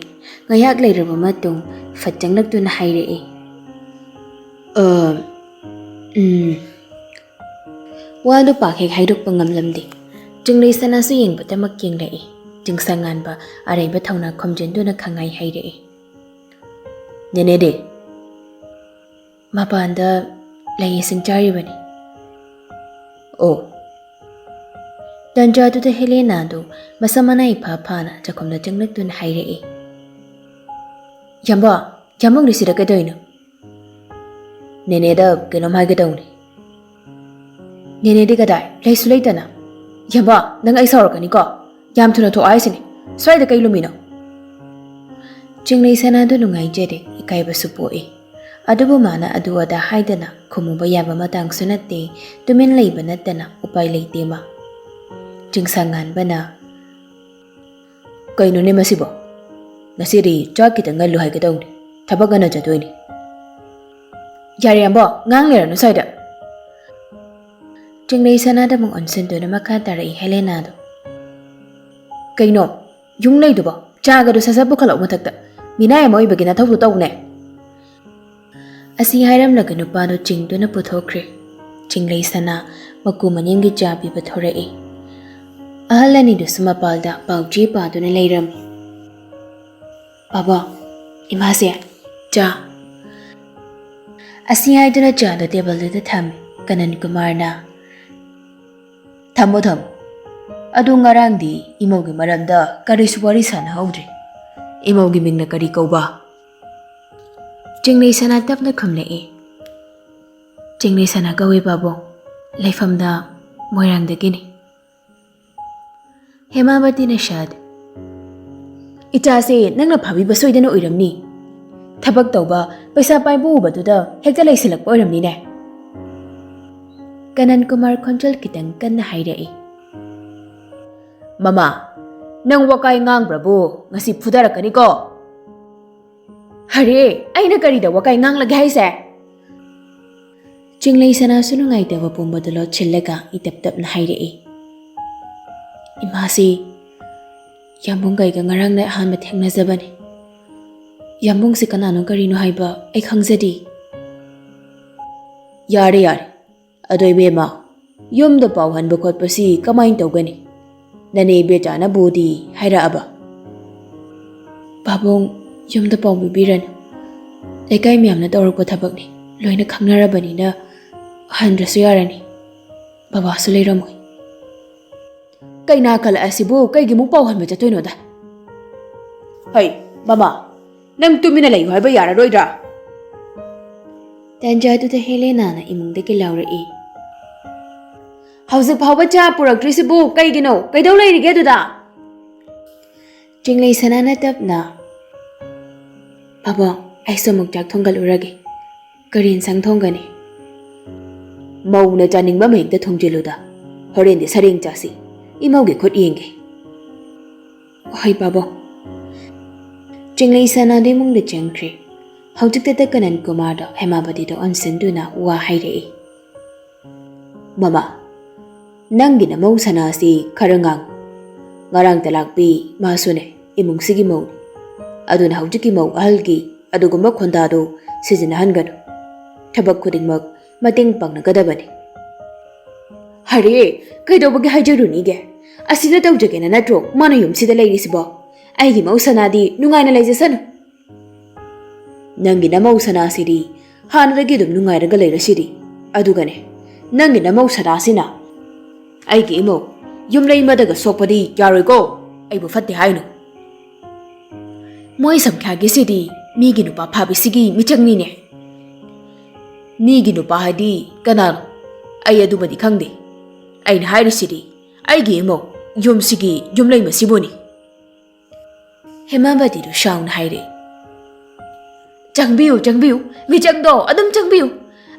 ꯉꯥꯏꯍꯥꯛ ꯂꯩꯔꯕ ꯃꯇꯨꯡ ꯐꯠ ꯆꯪꯂꯛꯇꯨꯅ ꯍꯥꯏꯔꯛꯏ, "ꯑ, ꯎꯝ꯫" ꯋꯥꯗꯨ ꯄꯥꯛ ꯍꯦꯛ ꯍꯥꯏꯗꯣꯛꯄ ꯉꯝꯂꯝꯗꯦ꯫ ꯆꯤꯡꯂꯩ ꯁꯅꯥꯁꯨ ꯌꯦꯡꯕꯇꯃꯛ ꯌꯦꯡꯂꯛꯏ꯫ ꯆꯤꯡꯁꯪ ꯉꯥꯟꯕ ꯑꯔꯩꯕ ꯊꯧꯅꯥ ꯈꯣꯝꯖꯤꯟꯗꯨꯅ ꯈꯪꯍꯥꯏ ꯍꯥꯏꯔꯛꯏ, "ꯅꯦꯅꯦꯗꯤ?" "ꯃꯄꯥꯟꯗ ꯂꯩ ꯏꯁꯤꯡ ꯆꯥꯔꯤꯕꯅꯤ꯫" "ꯑꯣ꯫" ꯇꯟꯖꯥꯗꯨꯗ ꯍꯦꯂꯦꯅꯥꯗꯨ ꯃꯁꯝ ꯃꯅꯥ ꯏꯐꯥ ꯐꯥꯅ ꯆꯥꯛꯈꯨꯝꯗ ꯆꯪꯂꯛꯇꯨꯅ ꯍꯥꯏꯔꯛꯏ, "ꯌꯥꯝꯕ, ꯌꯥꯝꯕꯨꯡꯗꯤ ꯁꯤꯗ ꯀꯩꯗꯧꯔꯤꯅꯣ?" "ꯅꯦꯅꯦꯗ ꯀꯩꯅꯣꯝ ꯍꯥꯏꯒꯦ ꯇꯧꯅꯤ, "ꯅꯦꯅꯦꯗꯤ ꯀꯗꯥꯏ? ꯂꯩꯁꯨ ꯂꯩꯇꯅ꯫ ꯌꯥꯝꯕ, ꯅꯪ ꯑꯩ ꯁꯥꯎꯔꯛꯀꯅꯤꯀꯣ? ꯌꯥꯝ ꯊꯨꯅ ꯊꯣꯛꯑꯣ ꯍꯥꯏꯁꯤꯅꯤ꯫ ꯁ꯭ꯋꯥꯏꯗ ꯀꯩ ꯂꯨꯝꯃꯤꯅꯣ?" ꯆꯤꯡꯂꯩ ꯁꯅꯥꯗꯨ ꯅꯨꯡꯉꯥꯏꯖꯗꯦ, ꯏꯀꯥꯏꯕꯁꯨ ꯄꯣꯛꯏ꯫ ꯑꯗꯨꯕꯨ ꯃꯥꯅ ꯑꯗꯨ ꯑꯗꯥ ꯍꯥꯏꯗꯅ ꯈꯨꯝꯃꯨꯕ ꯌꯥꯕ ꯃꯇꯥꯡꯁꯨ ꯅꯠꯇꯦ, ꯇꯨꯃꯤꯟ ꯂꯩꯕ ꯅꯠꯇꯅ ꯎꯄꯥꯏ ꯂꯩꯇꯦ ꯃꯥ꯫ ꯆꯤꯡꯁꯪ ꯉꯥꯟꯕꯅ, "ꯀꯩꯅꯣꯅꯦ ꯃꯁꯤꯕꯣ? ꯉꯁꯤꯗꯤ ꯆꯥꯛ ꯈꯤꯇꯪ ꯉꯜꯂꯨ ꯍꯥꯏꯒꯦ ꯇꯧꯅꯤ, ꯊꯕꯛ ꯉꯟꯅ ꯆꯠꯇꯣꯏꯅꯤ꯫" "ꯌꯥꯔꯦ ꯌꯥꯝꯕꯣ, ꯉꯥꯡ ꯂꯩꯔꯅꯨ ꯁ꯭ꯋꯥꯏꯗ꯫" ꯆꯤꯡꯂꯩ ꯁꯅꯥꯗ ꯑꯃꯨꯛ ꯑꯣꯟꯁꯤꯟꯗꯨꯅ ꯃꯈꯥ ꯇꯥꯔꯛꯏ ꯍꯦꯂꯦꯅꯥꯗꯣ꯫ "ꯀꯩꯅꯣ, ꯌꯨꯝ ꯂꯩꯗꯨꯕꯣ? ꯆꯥꯒꯗꯣ ꯁꯠ ꯁꯠ ꯄꯨꯈꯠꯂꯛꯑꯣ ꯃꯊꯛꯇ꯫ ꯃꯤꯅꯥꯏ ꯑꯃ ꯑꯣꯏꯕꯒꯤ ꯅꯊꯧꯗꯣ ꯇꯧꯅꯦ꯫" ꯑꯁꯤ ꯍꯥꯏꯔꯝꯂꯒ ꯅꯨꯄꯥꯗꯣ ꯆꯤꯡꯗꯨꯅ ꯄꯨꯊꯣꯛꯈ꯭ꯔꯦ꯫ ꯆꯤꯡꯂꯩ ꯁꯅꯥ ꯃꯀꯨ ꯃꯅꯤꯡꯒꯤ ꯆꯥ ꯄꯤꯕ ꯊꯣꯔꯛꯏ꯫ ꯑꯍꯜ ꯑꯅꯤꯗꯨꯁꯨ ꯃꯄꯥꯜꯗ ꯄꯥꯎ ꯆꯦ ꯄꯥꯗꯨꯅ ꯂꯩꯔꯝꯃꯤ꯫ "ꯕꯥꯕꯣ, ꯏꯃꯥꯁꯦ, ꯆꯥ꯫" ꯑꯁꯤ ꯍꯥꯏꯗꯨꯅ ꯆꯥꯗꯣ ꯇꯦꯕꯜꯗꯨꯗ ꯊꯝꯃꯤ꯫ ꯀꯅꯟ ꯀꯨꯃꯥꯔꯅ, "ꯊꯝꯃꯣ, ꯊꯝꯃꯣ꯫ ꯑꯗꯨ ꯉꯔꯥꯡꯗꯤ ꯏꯃꯧꯒꯤ ꯃꯔꯝꯗ ꯀꯔꯤꯁꯨ ꯋꯥꯔꯤ ꯁꯥꯟꯅꯍꯧꯗ꯭ꯔꯦ꯫ ꯏꯃꯧꯒꯤ ꯃꯤꯡꯅ ꯀꯔꯤ ꯀꯧꯕ?" ꯆꯤꯡꯂꯩ ꯁꯅꯥ ꯇꯞꯅ ꯈꯨꯝꯂꯛꯏ꯫ "ꯆꯤꯡꯂꯩ ꯁꯅꯥ ꯀꯧꯏ ꯄꯥꯕꯨꯡ, ꯂꯩꯐꯝꯗ ꯃꯣꯏꯔꯥꯡꯗꯒꯤꯅꯤ꯫" ꯍꯦꯃꯥꯕꯇꯤꯅ ꯁꯥꯗ, "ꯏꯆꯥꯁꯦ ꯅꯪꯅ ꯐꯥꯕꯤꯕ ꯁꯣꯏꯗꯅ ꯑꯣꯏꯔꯝꯅꯤ꯫ ꯊꯕꯛ ꯇꯧꯕ, ꯄꯩꯁꯥ ꯄꯥꯏꯕ ꯎꯕꯗꯨꯗ ꯍꯦꯛꯇ ꯂꯩꯁꯤꯜꯂꯛꯄ ꯑꯣꯏꯔꯝꯅꯤꯅꯦ꯫" ꯀꯅꯟ ꯀꯨꯃꯥꯔ ꯈꯣꯟꯖꯦꯜ ꯈꯤꯇꯪ ꯀꯟꯅ ꯍꯥꯏꯔꯛꯏ꯫ "ꯃꯃꯥ, ꯅꯪ ꯋꯥꯀꯥꯏ ꯉꯥꯡꯕ꯭ꯔꯕꯨ ꯉꯁꯤ ꯐꯨꯗꯔꯛꯀꯅꯤꯀꯣ꯫" "ꯑꯔꯦ, ꯑꯩꯅ ꯀꯔꯤꯗ ꯋꯥꯀꯥꯏ ꯉꯥꯡꯂꯒꯦ ꯍꯥꯏꯁꯦ?" ꯆꯤꯡꯂꯩ ꯁꯅꯥꯁꯨ ꯅꯨꯡꯉꯥꯏꯇꯕ ꯄꯨꯝꯕꯗꯨ ꯂꯣꯠꯁꯤꯜꯂꯒ ꯏꯇꯞ ꯇꯞꯅ ꯍꯥꯏꯔꯛꯏ꯫ "ꯏꯃꯥꯁꯤ ꯌꯥꯝꯕꯨꯡ ꯀꯩꯒ ꯉꯔꯥꯡꯅ ꯑꯍꯥꯟꯕ ꯊꯦꯡꯅꯖꯕꯅꯤ꯫ ꯌꯥꯝꯕꯨꯡꯁꯤ ꯀꯅꯥꯅꯣ ꯀꯔꯤꯅꯣ ꯍꯥꯏꯕ ꯑꯩ ꯈꯪꯖꯗꯦ꯫" "ꯌꯥꯔꯦ, ꯌꯥꯔꯦ꯫ ꯑꯗꯣ ꯏꯕꯦꯝꯃ, ꯌꯨꯝꯗ ꯄꯥꯎ ꯍꯟꯕ ꯈꯣꯠꯄꯁꯤ ꯀꯃꯥꯏꯅ ꯇꯧꯒꯅꯤ? ꯅꯅꯦ ꯏꯕꯦꯆꯥꯅꯕꯨꯗꯤ ꯍꯥꯏꯔꯛꯑꯕ?" "ꯄꯥꯕꯨꯡ, ꯌꯨꯝꯗ ꯄꯥꯎ ꯄꯤꯕꯤꯔꯅꯨ꯫ ꯂꯩꯀꯥꯏ ꯃꯌꯥꯝꯅ ꯇꯧꯔꯛꯄ ꯊꯕꯛꯅꯤ꯫ ꯂꯣꯏꯅ ꯈꯪꯅꯔꯕꯅꯤꯅ ꯍꯟꯗ꯭ꯔꯁꯨ ꯌꯥꯔꯅꯤ꯫ ꯕꯕꯥꯁꯨ ꯂꯩꯔꯝꯃꯣꯏ꯫" "ꯀꯩꯅꯥ ꯈꯜꯂꯛꯑꯁꯤꯕꯨ ꯀꯩꯒꯤꯃꯨꯛ ꯄꯥꯎ ꯍꯟꯕ ꯆꯠꯇꯣꯏꯅꯣꯗ?" "ꯍꯩ, ꯃꯃꯥ, ꯅꯪ ꯇꯨꯃꯤꯟꯅ ꯂꯩꯌꯨ ꯍꯥꯏꯕ ꯌꯥꯔꯔꯣꯏꯗ꯭ꯔꯥ?" ꯇꯥꯟꯖꯥꯗꯨꯗ ꯍꯦꯂꯦꯅꯥꯅ ꯏꯃꯨꯡꯗꯒꯤ ꯂꯥꯎꯔꯛꯏ꯫ "ꯍꯧꯖꯤꯛ ꯐꯥꯎꯕ ꯆꯥ ꯄꯨꯔꯛꯇ꯭ꯔꯤꯁꯤꯕꯨ ꯀꯩꯒꯤꯅꯣ? ꯀꯩꯗꯧ ꯂꯩꯔꯤꯒꯦ ꯑꯗꯨꯗ?" ꯆꯤꯡꯂꯩ ꯁꯅꯥꯅ ꯇꯞꯅ, "ꯄꯥꯕꯨꯡ, ꯑꯩꯁꯨ ꯑꯃꯨꯛ ꯆꯥꯛ ꯊꯣꯡꯒꯠꯂꯨꯔꯒꯦ꯫ ꯀꯔꯤ ꯏꯟꯁꯥꯡ ꯊꯣꯡꯒꯅꯤ?" "ꯃꯧꯅ ꯆꯥꯅꯤꯡꯕ ꯑꯃ ꯍꯦꯛꯇ ꯊꯣꯡꯖꯤꯜꯂꯨꯗ꯫ ꯍꯣꯔꯦꯟꯗꯤ ꯁꯔꯦꯡ ꯆꯥꯁꯤ꯫ ꯏꯃꯧꯒꯤ ꯈꯨꯠ ꯌꯦꯡꯒꯦ꯫" "ꯍꯣꯏ ꯄꯥꯕꯨꯡ꯫" ꯆꯤꯡꯂꯩ ꯁꯅꯥꯗꯨ ꯏꯃꯨꯡꯗ ꯆꯪꯈ꯭ꯔꯦ꯫ ꯍꯧꯖꯤꯛꯇꯗ ꯀꯅꯟ ꯀꯨꯃꯥꯔꯗꯣ ꯍꯦꯃꯥꯕꯇꯤꯗ ꯑꯣꯟꯁꯤꯟꯗꯨꯅ ꯋꯥ ꯍꯥꯏꯔꯛꯏ꯫ "ꯃꯃꯥ, ꯅꯪꯒꯤ ꯅꯃꯧ ꯁꯅꯥꯁꯤ ꯈꯔ ꯉꯥꯡ꯫ ꯉꯔꯥꯡꯇ ꯂꯥꯛꯄꯤ ꯃꯥꯁꯨꯅꯦ ꯏꯃꯨꯡꯁꯤꯒꯤ ꯃꯧꯅꯤ꯫ ꯑꯗꯨꯅ ꯍꯧꯖꯤꯛꯀꯤ ꯃꯧ ꯑꯍꯜꯒꯤ ꯑꯗꯨꯒꯨꯝꯕ ꯈꯣꯟꯗꯥꯗꯨ ꯁꯤꯖꯤꯟꯅꯍꯟꯒꯅꯨ꯫ ꯊꯕꯛ ꯈꯨꯗꯤꯡꯃꯛ ꯃꯇꯦꯡ ꯄꯥꯡꯅꯒꯗꯕꯅꯤ꯫" "ꯍꯔꯦ, ꯀꯩꯗꯧꯕꯒꯤ ꯍꯥꯏꯖꯔꯨꯅꯤꯒꯦ? ꯑꯁꯤꯗ ꯇꯧꯖꯒꯦꯅ ꯅꯠꯇ꯭ꯔꯣ ꯃꯥꯅ ꯌꯨꯝꯁꯤꯗ ꯂꯩꯔꯤꯁꯤꯕꯣ? ꯑꯩꯒꯤ ꯃꯧ ꯁꯅꯥꯗꯤ ꯅꯨꯡꯉꯥꯏꯅ ꯂꯩꯖꯁꯅꯨ꯫" "ꯅꯪꯒꯤ ꯅꯃꯧ ꯁꯅꯥꯁꯤꯗꯤ ꯍꯥꯟꯅꯗꯒꯤ ꯑꯗꯨꯝ ꯅꯨꯡꯉꯥꯏꯔꯒ ꯂꯩꯔꯁꯤꯗꯤ꯫ ꯑꯗꯨꯒꯅꯦ, ꯅꯪꯒꯤ ꯅꯃꯧ ꯁꯅꯥꯁꯤꯅ ꯑꯩꯒꯤ ꯏꯃꯧ ꯌꯨꯝꯂꯩꯃꯗꯒ ꯁꯣꯛꯄꯗꯤ ꯌꯥꯔꯣꯏꯀꯣ꯫ ꯑꯩꯕꯨ ꯐꯠꯇꯦ ꯍꯥꯏꯅꯨ꯫" "ꯃꯣꯏ ꯁꯝꯈ꯭ꯌꯥꯒꯤꯁꯤꯗꯤ ꯃꯤꯒꯤ ꯅꯨꯄꯥ ꯐꯥꯕꯤꯁꯤꯒꯤ ꯃꯤꯆꯪꯅꯤꯅꯦ꯫" "ꯃꯤꯒꯤ ꯅꯨꯄꯥ ꯍꯥꯏꯗꯤ ꯀꯅꯥꯅꯣ? ꯑꯩ ꯑꯗꯨꯃꯗꯤ ꯈꯪꯗꯦ꯫ ꯑꯩꯅ ꯍꯥꯏꯔꯤꯁꯤꯗꯤ ꯑꯩꯒꯤ ꯏꯃꯧ ꯌꯨꯝꯁꯤꯒꯤ ꯌꯨꯝꯂꯩꯃꯁꯤꯕꯨꯅꯤ꯫" ꯍꯦꯃꯥꯕꯇꯤꯗꯨ ꯁꯥꯎꯅ ꯍꯥꯏꯔꯛꯏ꯫ "ꯆꯪꯕꯤꯌꯨ, ꯆꯪꯕꯤꯌꯨ, ꯃꯤꯆꯪꯗꯣ ꯑꯗꯨꯝ ꯆꯪꯕꯤꯌꯨ꯫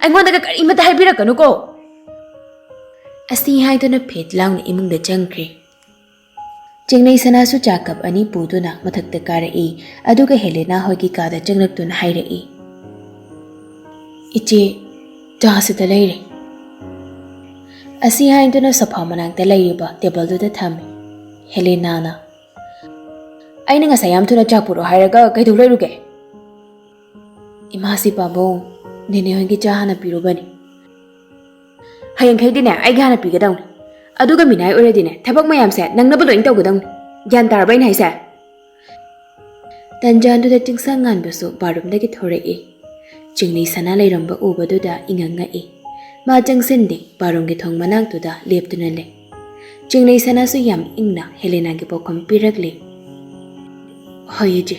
ꯑꯩꯉꯣꯟꯗꯒ ꯀꯔꯤꯃꯠꯇ ꯍꯥꯏꯕꯤꯔꯛꯀꯅꯨꯀꯣ꯫" ꯑꯁꯤ ꯍꯥꯏꯗꯨꯅ ꯐꯦꯠ ꯂꯥꯎꯅ ꯏꯃꯨꯡꯗ ꯆꯪꯈ꯭ꯔꯦ꯫ ꯆꯤꯡꯂꯩ ꯁꯅꯥꯁꯨ ꯆꯥ ꯀꯞ ꯑꯅꯤ ꯄꯨꯗꯨꯅ ꯃꯊꯛꯇ ꯀꯥꯔꯛꯏ, ꯑꯗꯨꯒ ꯍꯦꯂꯦꯅꯥ ꯍꯣꯏꯒꯤ ꯀꯥꯗ ꯆꯪꯂꯛꯇꯨꯅ ꯍꯥꯏꯔꯛꯏ, "ꯏꯆꯦ, ꯆꯥꯁꯤꯗ ꯂꯩꯔꯦ꯫" ꯑꯁꯤ ꯍꯥꯏꯗꯨꯅ ꯁꯣꯐꯥ ꯃꯅꯥꯛꯇ ꯂꯩꯔꯤꯕ ꯇꯦꯕꯜꯗꯨꯗ ꯊꯝꯃꯤ꯫ ꯍꯦꯂꯦꯅꯥꯅ, "ꯑꯩꯅ ꯉꯁꯥꯏ ꯌꯥꯝ ꯊꯨꯅ ꯆꯥ ꯄꯨꯔꯛꯑꯣ ꯍꯥꯏꯔꯒ ꯀꯩꯗꯧ ꯂꯩꯔꯨꯒꯦ?" "ꯏꯃꯥꯁꯤ ꯄꯥꯕꯨꯡ, ꯅꯦꯅꯦ ꯍꯣꯏꯒꯤ ꯆꯥ ꯍꯥꯟꯅ ꯄꯤꯔꯨꯕꯅꯤ꯫" "ꯍꯌꯦꯡꯈꯩꯗꯤꯅꯦ ꯑꯩꯒꯤ ꯍꯥꯟꯅ ꯄꯤꯒꯗꯧꯅꯤ꯫ ꯑꯗꯨꯒ ꯃꯤꯅꯥꯏ ꯑꯣꯏꯔꯗꯤꯅꯦ ꯊꯕꯛ ꯃꯌꯥꯝꯁꯦ ꯅꯪꯅꯕ ꯂꯣꯏꯅ ꯇꯧꯒꯗꯧꯅꯤ꯫ ꯒ꯭ꯌꯥꯟ ꯇꯥꯔꯕ ꯑꯩꯅ ꯍꯥꯏꯁꯦ?" ꯇꯟꯖꯥꯗꯨꯗ ꯆꯤꯡꯁꯪ ꯉꯥꯟꯕꯁꯨ ꯕꯥꯔꯨꯝꯗꯒꯤ ꯊꯣꯔꯛꯏ꯫ ꯆꯤꯡꯂꯩ ꯁꯅꯥ ꯂꯩꯔꯝꯕ ꯎꯕꯗꯨꯗ ꯏꯉꯛ ꯉꯛꯏ꯫ ꯃꯥ ꯆꯪꯁꯤꯟꯗꯦ, ꯕꯥꯔꯨꯝꯒꯤ ꯊꯣꯡ ꯃꯅꯥꯛꯇꯨꯗ ꯂꯦꯞꯇꯨꯅ ꯂꯩ꯫ ꯆꯤꯡꯂꯩ ꯁꯅꯥꯁꯨ ꯌꯥꯝ ꯏꯪꯅ ꯍꯦꯂꯦꯅꯥꯒꯤ ꯄꯥꯎꯈꯨꯝ ꯄꯤꯔꯛꯂꯤ꯫ "ꯍꯣꯏ ꯏꯆꯦ,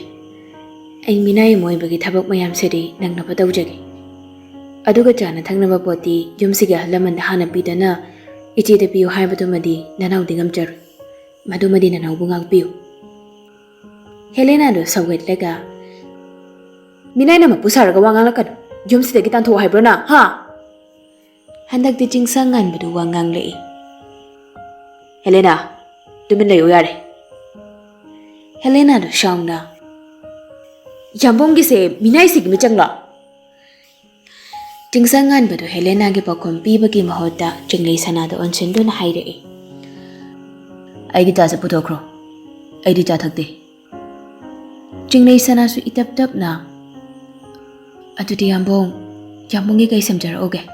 ꯑꯩ ꯃꯤꯅꯥꯏ ꯑꯃ ꯑꯣꯏꯕꯒꯤ ꯊꯕꯛ ꯃꯌꯥꯝꯁꯤꯗꯤ ꯅꯪꯅꯕ ꯇꯧꯖꯒꯦ꯫ ꯑꯗꯨꯒ ꯆꯥꯅ ꯊꯛꯅꯕ ꯄꯣꯠꯇꯤ ꯌꯨꯝꯁꯤꯒꯤ ꯑꯍꯜ ꯂꯃꯟꯗ ꯍꯥꯟꯅ ꯄꯤꯗꯅ ꯏꯆꯦꯗ ꯄꯤꯌꯨ ꯍꯥꯏꯕꯗꯨꯃꯗꯤ ꯅꯅꯥꯎꯗꯤ ꯉꯝꯖꯔꯣꯏ꯫ ꯃꯗꯨꯃꯗꯤ ꯅꯅꯥꯎꯕꯨ ꯉꯥꯛꯄꯤꯌꯨ꯫ ꯍꯦꯂꯦꯅꯥꯗꯨ ꯁꯧꯒꯠꯂꯒ, "ꯃꯤꯅꯥꯏꯅ ꯃꯄꯨ ꯁꯥꯔꯒ ꯋꯥ ꯉꯥꯡꯂꯛꯀꯅꯨ꯫ ꯌꯨꯝꯁꯤꯗꯒꯤ ꯇꯥꯟꯊꯣꯛꯑꯣ ꯍꯥꯏꯕ꯭ꯔꯣ ꯅꯪ, ꯍꯥ?" ꯍꯟꯗꯛꯇꯤ ꯆꯤꯡꯁꯪ ꯉꯥꯟꯕꯗꯨ ꯋꯥ ꯉꯥꯡꯂꯛꯏ꯫ "ꯍꯦꯂꯦꯅꯥ, ꯇꯨꯃꯤꯟ ꯂꯩꯌꯨ ꯌꯥꯔꯦ꯫" ꯍꯦꯂꯦꯅꯥꯗꯨ ꯁꯥꯎꯅ, "ꯌꯥꯝꯕꯨꯡꯒꯤꯁꯦ ꯃꯤꯅꯥꯏꯁꯤꯒꯤ ꯃꯤꯆꯪꯂꯣ?" ꯆꯤꯡꯁꯪ ꯉꯥꯟꯕꯗꯨ ꯍꯦꯂꯦꯅꯥꯒꯤ ꯄꯥꯎꯈꯨꯝ ꯄꯤꯕꯒꯤ ꯃꯍꯨꯠꯇ ꯆꯤꯡꯂꯩ ꯁꯅꯥꯗ ꯑꯣꯟꯁꯤꯟꯗꯨꯅ ꯍꯥꯏꯔꯛꯏ, "ꯑꯩꯒꯤ ꯆꯥꯁꯦ ꯄꯨꯊꯣꯛꯈ꯭ꯔꯣ, ꯑꯩꯗꯤ ꯆꯥ ꯊꯛꯇꯦ꯫" ꯆꯤꯡꯂꯩ ꯁꯅꯥꯁꯨ ꯏꯇꯞ ꯇꯞꯅ, "ꯑꯗꯨꯗꯤ ꯌꯥꯝꯕꯨꯡ, ꯌꯥꯝꯕꯨꯡꯒꯤ ꯀꯩ ꯁꯦꯝꯖꯔꯛꯎꯒꯦ?"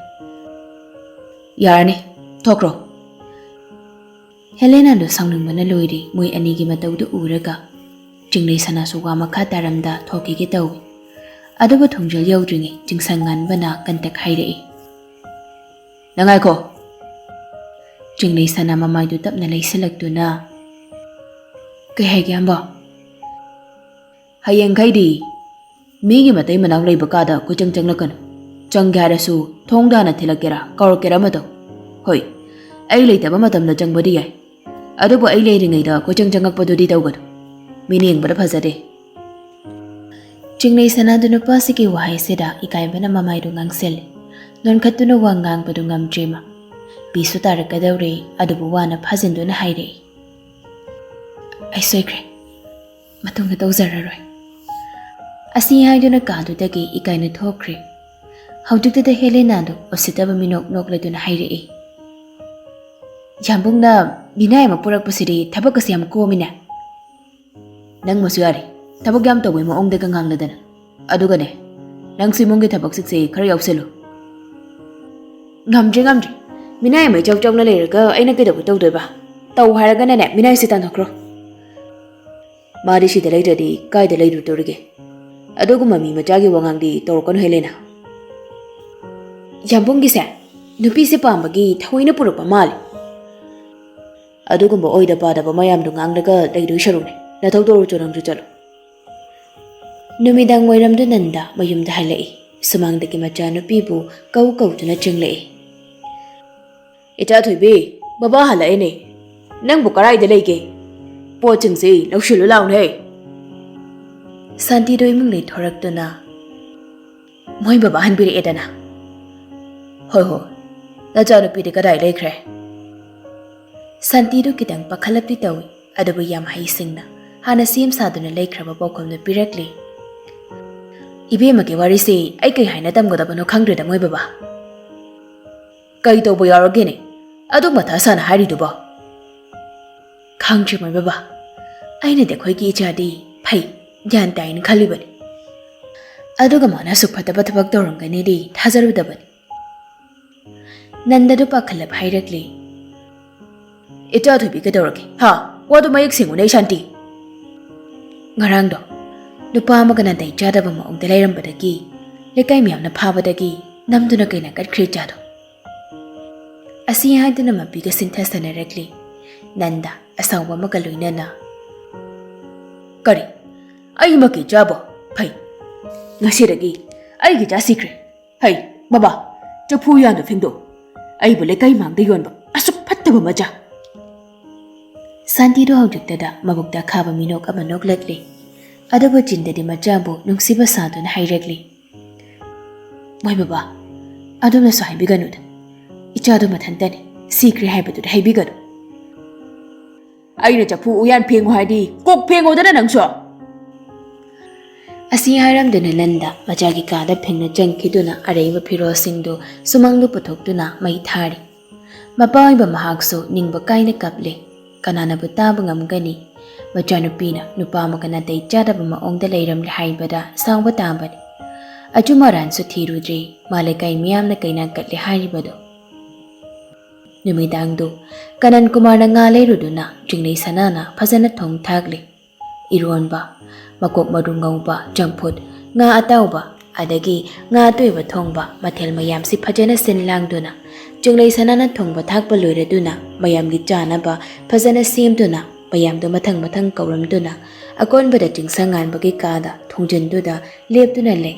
"ꯌꯥꯔꯅꯤ, ꯊꯣꯛꯈ꯭ꯔꯣ꯫" ꯍꯦꯂꯦꯅꯥꯗꯨ ꯁꯥꯎꯅꯤꯡꯕꯅ ꯂꯣꯏꯔꯦ꯫ ꯃꯣꯏ ꯑꯅꯤꯒꯤ ꯃꯇꯧꯗꯨ ꯎꯔꯒ ꯆꯤꯡꯂꯩ ꯁꯅꯥꯁꯨ ꯋꯥ ꯃꯈꯥ ꯇꯥꯔꯝꯗ ꯊꯣꯛꯈꯤꯒꯦ ꯇꯧꯏ꯫ ꯑꯗꯨꯕꯨ ꯊꯣꯡꯖꯤꯜ ꯌꯧꯗ꯭ꯔꯤꯉꯩ ꯆꯤꯡꯁꯪ ꯉꯥꯟꯕꯅ ꯀꯟꯇꯛ ꯍꯥꯏꯔꯛꯏ, "ꯅꯪ ꯉꯥꯏꯈꯣ꯫" ꯆꯤꯡꯂꯩ ꯁꯅꯥ ꯃꯃꯥꯏꯗꯨ ꯇꯞꯅ ꯂꯩꯁꯤꯜꯂꯛꯇꯨꯅ, "ꯀꯩ ꯍꯥꯏꯒꯦ, ꯑꯝꯕꯣ?" "ꯍꯌꯦꯡꯈꯩꯗꯤ ꯃꯤꯒꯤ ꯃꯇꯩ ꯃꯅꯥꯎ ꯂꯩꯕ ꯀꯥꯗ ꯀꯣꯏꯆꯪ ꯆꯪꯂꯛꯀꯅꯨ꯫ ꯆꯪꯒꯦ ꯍꯥꯏꯔꯁꯨ ꯊꯣꯡꯗ ꯍꯥꯟꯅ ꯊꯤꯜꯂꯛꯀꯦꯔꯥ, ꯀꯧꯔꯛꯀꯦꯔꯥ ꯑꯃ ꯇꯧ꯫ ꯍꯣꯏ, ꯑꯩ ꯂꯩꯇꯕ ꯃꯇꯝꯗ ꯆꯪꯕꯗꯤ ꯌꯥꯏ, ꯑꯗꯨꯕꯨ ꯑꯩ ꯂꯩꯔꯤꯉꯩꯗ ꯀꯣꯏꯆꯪ ꯆꯪꯉꯛꯄꯗꯨꯗꯤ ꯇꯧꯒꯅꯨ꯫ ꯃꯤꯅ ꯌꯦꯡꯕꯗ ꯐꯖꯗꯦ꯫" ꯆꯤꯡꯂꯩ ꯁꯅꯥꯗꯨ ꯅꯨꯄꯥꯁꯤꯒꯤ ꯋꯥꯍꯩꯁꯤꯗ ꯏꯀꯥꯏꯕꯅ ꯃꯃꯥꯏꯗꯨ ꯉꯥꯡꯁꯤꯜꯂꯤ꯫ ꯅꯣꯟꯈꯠꯇꯨꯅ ꯋꯥ ꯉꯥꯡꯕꯗꯨ ꯉꯝꯗ꯭ꯔꯦ ꯃꯥ꯫ ꯄꯤꯁꯨ ꯇꯥꯔꯛꯀꯗꯧꯔꯦ, ꯑꯗꯨꯕꯨ ꯋꯥꯅ ꯐꯥꯖꯤꯟꯗꯨꯅ ꯍꯥꯏꯔꯛꯏ, "ꯑꯩ ꯁꯣꯏꯈ꯭ꯔꯦ, ꯃꯇꯨꯡꯗ ꯇꯧꯖꯔꯔꯣꯏ꯫" ꯑꯁꯤ ꯍꯥꯏꯗꯨꯅ ꯀꯥꯗꯨꯗꯒꯤ ꯏꯀꯥꯏꯅ ꯊꯣꯛꯈ꯭ꯔꯦ꯫ ꯍꯧꯖꯤꯛꯇꯨꯗ ꯍꯦꯂꯦꯅꯥꯗꯨ ꯎꯁꯤꯠꯇꯕ ꯃꯤꯅꯣꯛ ꯅꯣꯛꯂꯗꯨꯅ ꯍꯥꯏꯔꯛꯏ, "ꯌꯥꯝꯕꯨꯡꯅ ꯃꯤꯅꯥꯏ ꯑꯃ ꯄꯨꯔꯛꯄꯁꯤꯗꯤ ꯊꯕꯛ ꯑꯁꯤ ꯌꯥꯝ ꯀꯣꯝꯃꯤꯅꯦ꯫ ꯅꯪ ꯃꯁꯨ ꯌꯥꯔꯦ, ꯊꯕꯛ ꯌꯥꯝ ꯇꯧꯕꯩ ꯃꯑꯣꯡꯗꯒ ꯉꯥꯡꯂꯗꯅ꯫ ꯑꯗꯨꯒꯅꯦ, ꯅꯪꯁꯨ ꯏꯃꯨꯡꯒꯤ ꯊꯕꯛꯁꯤꯡꯁꯦ ꯈꯔ ꯌꯥꯎꯁꯜꯂꯨ꯫" "ꯉꯝꯗ꯭ꯔꯦ, ꯉꯝꯗ꯭ꯔꯦ꯫ ꯃꯤꯅꯥꯏ ꯑꯃ ꯏꯆꯧ ꯆꯧꯅ ꯂꯩꯔꯒ ꯑꯩꯅ ꯀꯩꯗꯧꯕ ꯇꯧꯗꯣꯏꯕ? ꯇꯧ ꯍꯥꯏꯔꯒꯅꯅꯦ, ꯃꯤꯅꯥꯏꯁꯤ ꯇꯥꯟꯊꯣꯛꯈ꯭ꯔꯣ꯫" "ꯃꯥꯗꯤ ꯁꯤꯗ ꯂꯩꯇ꯭ꯔꯗꯤ ꯀꯥꯏꯗ ꯂꯩꯔꯨꯗꯧꯔꯤꯒꯦ? ꯑꯗꯨꯒꯨꯝꯕ ꯃꯤ ꯃꯆꯥꯒꯤ ꯋꯥꯉꯥꯡꯗꯤ ꯇꯧꯔꯛꯀꯅꯨ, ꯍꯦꯂꯦꯅꯥ꯫ ꯌꯥꯝꯕꯨꯡꯒꯤꯁꯦ ꯅꯨꯄꯤꯁꯦ ꯄꯥꯝꯕꯒꯤ ꯊꯑꯣꯏꯅ ꯄꯨꯔꯛꯄ ꯃꯥꯜꯂꯦ꯫ ꯑꯗꯨꯒꯨꯝꯕ ꯑꯣꯏꯗ ꯄꯥꯗꯕ ꯃꯌꯥꯝꯗꯣ ꯉꯥꯡꯂꯒ ꯂꯩꯗꯣꯏ ꯁꯔꯨꯛꯅꯦ, ꯅꯊꯧ ꯇꯧꯔꯨꯆꯣ, ꯅꯪꯁꯨ ꯆꯠꯂꯣ꯫" ꯅꯨꯃꯤꯗꯥꯡ ꯋꯥꯏꯔꯝꯗ ꯅꯟꯗ ꯃꯌꯨꯝꯗ ꯍꯜꯂꯛꯏ꯫ ꯁꯨꯃꯥꯡꯗꯒꯤ ꯃꯆꯥꯅꯨꯄꯤꯕꯨ ꯀꯧ ꯀꯧꯗꯨꯅ ꯆꯪꯂꯛꯏ꯫ ꯏꯆꯥ ꯊꯣꯏꯕꯤ, ꯕꯕꯥ ꯍꯜꯂꯛꯑꯦꯅꯦ꯫ ꯅꯪꯕꯨ ꯀꯔꯥꯏꯗ ꯂꯩꯒꯦ? ꯄꯣꯠꯁꯤꯡꯁꯤ ꯂꯧꯁꯤꯜꯂꯨ ꯂꯥꯎꯅꯦ꯫ ꯁꯥꯟꯇꯤꯗꯣ ꯏꯃꯨꯡꯗꯩ ꯊꯣꯔꯛꯇꯨꯅ, "ꯃꯣꯏ ꯕꯕꯥ ꯍꯟꯕꯤꯔꯛꯑꯦꯗꯅ?" "ꯍꯣꯏ ꯍꯣꯏ, ꯅꯆꯥꯅꯨꯄꯤꯗꯤ ꯀꯗꯥꯏ ꯂꯩꯈ꯭ꯔꯦ?" ꯁꯥꯟꯇꯤꯗꯨ ꯈꯤꯇꯪ ꯄꯥꯈꯠꯂꯞꯇꯤ ꯇꯧꯏ, ꯑꯗꯨꯕꯨ ꯌꯥꯝ ꯍꯩꯁꯤꯡꯅ ꯍꯥꯟꯅ ꯁꯦꯝ ꯁꯥꯗꯨꯅ ꯂꯩꯈ꯭ꯔꯕ ꯄꯥꯎꯈꯨꯝꯗꯨ ꯄꯤꯔꯛꯂꯤ꯫ "ꯏꯕꯦꯝꯃꯒꯤ ꯋꯥꯔꯤꯁꯤ ꯑꯩ ꯀꯩ ꯍꯥꯏꯅ ꯇꯝꯒꯗꯕꯅꯣ ꯈꯪꯗ꯭ꯔꯦꯗ, ꯃꯣꯏ ꯕꯕꯥ꯫ ꯀꯩ ꯇꯧꯕ ꯌꯥꯎꯔꯒꯦꯅꯦ ꯑꯗꯨ ꯃꯊꯥ ꯁꯥꯅ ꯍꯥꯏꯔꯤꯗꯨꯕꯣ?" "ꯈꯪꯗ꯭ꯔꯦ, ꯃꯣꯏ ꯕꯕꯥ꯫ ꯑꯩꯅꯗꯤ ꯑꯩꯈꯣꯏꯒꯤ ꯏꯆꯥꯗꯤ ꯐꯩ, ꯒ꯭ꯌꯥꯟ ꯇꯥꯏꯅ ꯈꯜꯂꯤꯕꯅꯤ꯫ ꯑꯗꯨꯒ ꯃꯥꯅ ꯑꯁꯨꯛ ꯐꯠꯇꯕ ꯊꯕꯛ ꯇꯧꯔꯝꯒꯅꯤꯗꯤ ꯊꯥꯖꯔꯨꯗꯕꯅꯤ꯫" ꯅꯟꯗꯗꯨ ꯄꯥꯈꯠꯂꯞ ꯍꯥꯏꯔꯛꯂꯤ꯫ "ꯏꯆꯥ ꯊꯣꯏꯕꯤ, ꯀꯩꯗꯧꯔꯒꯦ? ꯍꯥ? ꯋꯥꯗꯨ ꯃꯌꯦꯛ ꯁꯦꯡꯉꯨꯅꯦ, ꯁꯥꯟꯇꯤ꯫" "ꯉꯔꯥꯡꯗꯣ ꯅꯨꯄꯥ ꯑꯃꯒ ꯅꯥꯇꯩ ꯆꯥꯗꯕ ꯃꯑꯣꯡꯗ ꯂꯩꯔꯝꯕꯗꯒꯤ ꯂꯩꯀꯥꯏ ꯃꯌꯥꯝꯅ ꯐꯥꯕꯗꯒꯤ ꯅꯝꯗꯨꯅ ꯀꯩꯅ ꯀꯠꯈ꯭ꯔꯦ ꯏꯆꯥꯗꯣ꯫" ꯑꯁꯤ ꯍꯥꯏꯗꯨꯅ ꯃꯄꯤꯒ ꯁꯤꯟꯊ ꯁꯥꯟꯅꯔꯛꯂꯤ ꯅꯟꯗ ꯑꯁꯥꯎꯕ ꯑꯃꯒ ꯂꯣꯏꯅꯅ꯫ "ꯀꯔꯤ? ꯑꯩꯃꯛꯀꯤ ꯏꯆꯥꯕꯣ? ꯐꯩ, ꯉꯁꯤꯗꯒꯤ ꯑꯩꯒꯤ ꯏꯆꯥ ꯁꯤꯈ꯭ꯔꯦ꯫ ꯍꯩ, ꯕꯕꯥ, ꯆꯐꯨ ꯎꯌꯥꯟꯗꯣ ꯐꯦꯡꯗꯣꯛ꯫ ꯑꯩꯕꯨ ꯂꯩꯀꯥꯏ ꯃꯥꯡꯗ ꯌꯣꯟꯕ ꯑꯁꯨꯛ ꯐꯠꯇꯕ ꯃꯆꯥ!" ꯁꯥꯟꯇꯤꯗꯨ ꯍꯧꯖꯤꯛꯇꯗ ꯃꯕꯨꯛꯇ ꯈꯥꯕ ꯃꯤꯅꯣꯛ ꯑꯃ ꯅꯣꯛꯂꯛꯂꯤ꯫ ꯑꯗꯨꯕꯨ ꯆꯤꯟꯗꯗꯤ ꯃꯆꯥꯕꯨ ꯅꯨꯡꯁꯤꯕ ꯁꯥꯗꯨꯅ ꯍꯥꯏꯔꯛꯂꯤ꯫ "ꯃꯣꯏ ꯕꯕꯥ, ꯑꯗꯨꯝꯅꯁꯨ ꯍꯥꯏꯕꯤꯒꯅꯨꯗ꯫ ꯏꯆꯥꯗꯨ ꯃꯊꯟꯇꯅꯤ, ꯁꯤꯈ꯭ꯔꯦ ꯍꯥꯏꯕꯗꯨꯗꯤ ꯍꯥꯏꯕꯤꯒꯅꯨ꯫ ꯑꯩꯅ ꯆꯐꯨ ꯎꯌꯥꯟ ꯐꯦꯡꯉꯨ ꯍꯥꯏꯗꯤ ꯀꯣꯛ ꯐꯦꯡꯉꯨꯗꯅ ꯅꯪꯁꯨ!" ꯑꯁꯤ ꯍꯥꯏꯔꯝꯗꯨꯅ ꯅꯟꯗ ꯃꯆꯥꯒꯤ ꯀꯥꯗ ꯐꯦꯡꯅ ꯆꯪꯈꯤꯗꯨꯅ ꯑꯔꯩꯕ ꯐꯤꯔꯣꯜꯁꯤꯡꯗꯨ ꯁꯨꯃꯥꯡꯗ ꯄꯨꯊꯣꯛꯇꯨꯅ ꯃꯩ ꯊꯥꯔꯤ꯫ ꯃꯄꯥ ꯑꯣꯏꯕ ꯃꯍꯥꯛꯁꯨ ꯅꯤꯡꯕ ꯀꯥꯏꯅ ꯀꯞꯂꯤ꯫ ꯀꯅꯥꯅꯕꯨ ꯇꯥꯕ ꯉꯝꯒꯅꯤ? ꯃꯆꯥꯅꯨꯄꯤꯅ ꯅꯨꯄꯥ ꯑꯃꯒ ꯅꯥꯇꯩ ꯆꯥꯗꯕ ꯃꯑꯣꯡꯗ ꯂꯩꯔꯝꯂꯦ ꯍꯥꯏꯕꯗ ꯁꯥꯎꯕ ꯇꯥꯕꯅꯤ꯫ ꯑꯆꯨꯝ ꯑꯔꯥꯟꯁꯨ ꯊꯤꯔꯨꯗ꯭ꯔꯤ, ꯃꯥ ꯂꯩꯀꯥꯏ ꯃꯤꯌꯥꯝꯅ ꯀꯩꯅꯥ ꯀꯠꯂꯦ ꯍꯥꯏꯔꯤꯕꯗꯨ꯫ ꯅꯨꯃꯤꯗꯥꯡꯗꯨ ꯀꯅꯟ ꯀꯨꯃꯥꯔꯅ ꯉꯥ ꯂꯩꯔꯨꯗꯨꯅ ꯆꯤꯡꯂꯩ ꯁꯅꯥꯅ ꯐꯖꯅ ꯊꯣꯡ ꯊꯥꯛꯂꯤ꯫ ꯏꯔꯣꯟꯕ, ꯃꯀꯣꯛ ꯃꯔꯨ ꯉꯧꯕ, ꯆꯝꯐꯨꯠ, ꯉꯥ ꯑꯇꯥꯎꯕ, ꯑꯗꯒꯤ ꯉꯥ ꯑꯇꯣꯏꯕ ꯊꯣꯡꯕ, ꯃꯊꯦꯜ ꯃꯌꯥꯝꯁꯤ ꯐꯖꯅ ꯁꯤꯟ ꯂꯥꯡꯗꯨꯅ ꯆꯤꯡꯂꯩ ꯁꯅꯥꯅ ꯊꯣꯡꯕ ꯊꯥꯛꯄ ꯂꯣꯏꯔꯗꯨꯅ ꯃꯌꯥꯝꯒꯤ ꯆꯥꯅꯕ ꯐꯖꯅ ꯁꯦꯝꯗꯨꯅ ꯃꯌꯥꯝꯗꯨ ꯃꯊꯪ ꯃꯊꯪ ꯀꯧꯔꯝꯗꯨꯅ ꯑꯀꯣꯟꯕꯗ ꯆꯤꯡꯁꯪ ꯉꯥꯟꯕꯒꯤ ꯀꯥꯗ ꯊꯣꯡꯖꯤꯟꯗꯨꯗ ꯂꯦꯞꯇꯨꯅ ꯂꯩ꯫